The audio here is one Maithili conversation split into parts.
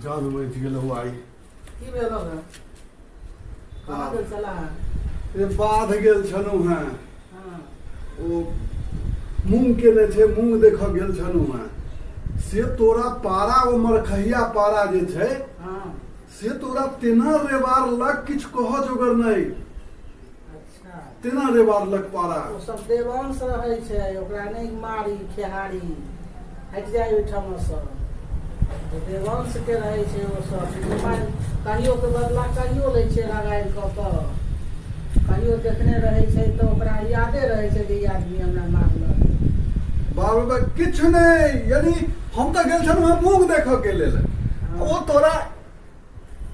जान बचि गेलौ आइ। की भेल हो? कहाँ गेल छला? रे बाध गेल छलहुँ हेँ। ओ मूँग केने छै, मूँग देखऽ गेल छलहुँ हेँ। से तोरा पारा, ओ मरखहिया पारा जे छै, से तोरा तेना रेबारलक, किछु कहऽ जोगर नहि। तेना रेबारलक पारा। ओ सब देवांश रहै छै, ओकरा नहि मारी खेहारी, हटि जाय ओहिठामसँ। देवांश के रहै छै ओ सब। कहियो के बदला कहियो लै छै रगाड़ि कऽ कऽ। कहियो देखने रहै छै तऽ ओकरा यादे रहै छै जे ई आदमी हमरा मारलक। बाप रे बाप, किछु नहि। यानी हम तऽ गेल छलहुँ हेँ मूँग देखऽ के लेल। ओ तोरा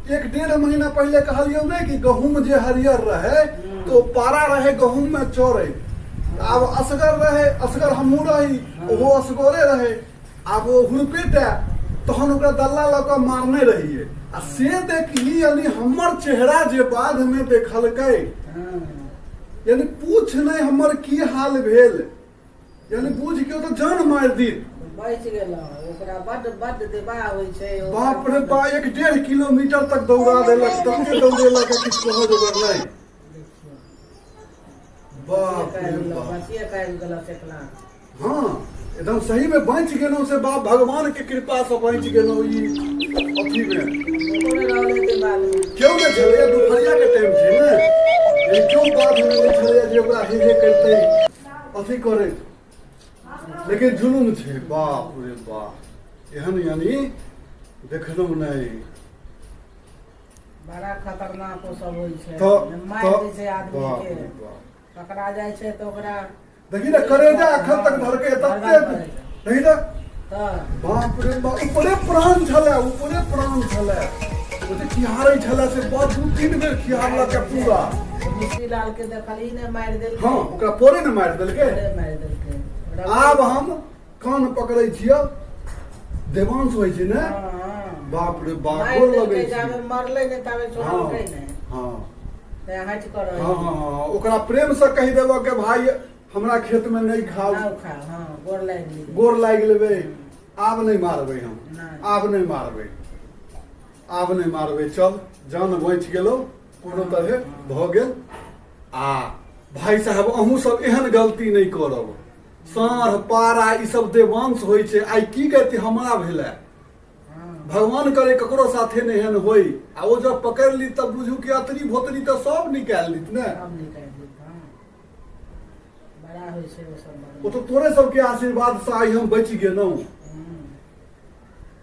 1-1.5 महीना पहिले कहलियौ ने कि गहूम जे हरियर रहे तो पारा रहे गहूम में चढ़े। आब असगर रहे, असगर हमहूँ रही, ओहो असगरे रहे। आब ओ हुड़पेटे तहन ओकरा दल्ला लऽ कऽ मारने रहियै आ से देखही, यानी हमर चेहरा जे बाध में देखलकै, यानी पूछ नहि हमर की हाल भेल। यानी बुझ के तऽ जान मारि दी। बचि गेलहुँ। ओकरा बड्ड बड्ड देबा होइ छै। बाप रे बा, 1-1.5 किलोमीटर तक दौड़ा देलक, तते दौड़ेलक, किछु कहऽ जोगर नहि। बाप रे बाप। बचिए काटि गेलक एकला। हाँ, एकदम सही में बचि गेलहुँ से बाप भगवान के कृपा से बचि गेलहुँ। ई अथी में केओ नहि छलैया, दुपहरिया के टाइम छै ने, केओ बाध में नहि छलैया जे ओकरा हे हे करतै, अथी करै। लेकिन जुलुम छै, बाप रे बाप, एहन यानी देखलहुँ नहि। बड़ा खतरनाक ओ सब होइ छै। तऽ मारि दै छै आदमी के, पकड़ा जाइ छै तऽ ओकरा देखी ने, करेजा अखन तक धरके तते। देखी ने, बाप रे बाप, ऊपरे प्राण छलै, ऊपरे प्राण छलै। ओ जे खिहारै छलै से बड़ 2-3 बेर खिहारलक पूरा। मिश्री लाल के देखलही ने, मारि देलकै। हाँ, ओकरा पोरे ने मारि देलकै। मारि देलकै। आब हम कान पकड़ै छियौ, देवांश होइ छै ने। बाप रे बाप, गोर लगै छै। मरलै नहि ताबे छोड़लकै नहि। हाँ, हटि कऽ। हाँ हाँ, ओकरा प्रेम से कहि देबऽ के भाई, हमरा खेत में नहीं खाओ, गोर लागि, गोर लागि लेबै, आब नहि मारबै हम, आब नहि मारबै, आब नहि मारबै। चल, जान बचि गेलौ, कोनो तरहे भऽ गेल। आ भाई साहब, अहूँ सब एहन गलती नहि करब। साँढ़ पारा ई सब देवांश होइ छै। आइ की गति हमरा भेलै, भगवान करे ककरो साथे नहि एहन होइ। आ ओ जब पकड़ि ली तब बुझू कि अतरी भोतरी तऽ सब निकालि लीत ने। ओ तऽ तोरे सबके आशीर्वाद से आइ हम बचि गेलहुँ,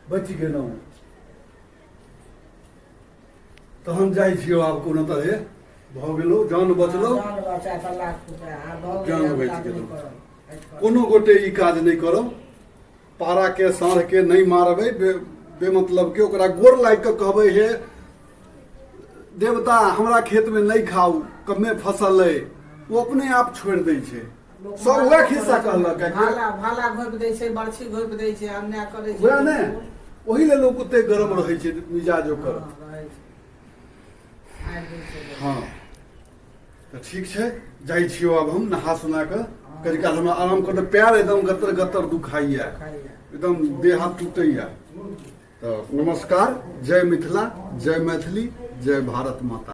बचि गेलहुँ। तहन जाइ छियौ, आब कोनो तरहे भऽ गेलौ, जान बचलौ, जान बचि गेलौ। कोनो गोटे ई काज नहि करब, पाराके साँढ़के नहि मारबै बेमतलब के। ओकरा गोर लागि कऽ कहबै, हे देवता, हमरा खेतमे नहि खाउ, कमे फसल अइ। ओ अपने आप छोड़ि दै छै। सब वएह खिस्सा कहलक। भाला भाला घोपि दै छै, बरछी घोपि दै छै, अन्याय करै छै। वएह ने, ओहि लेल लोक ओते गरम रहै छै मिजाज ओकर। हँ, तऽ ठीक छै, जाइ छियौ आब हम नहा सुना कऽ कनी काल हमरा आराम करते। पैर एकदम गत्तर गत्तर दुखाइया, एकदम देह हाथ टूटैया। तऽ नमस्कार, जय मिथिला, जय मैथिली, जय भारत माता।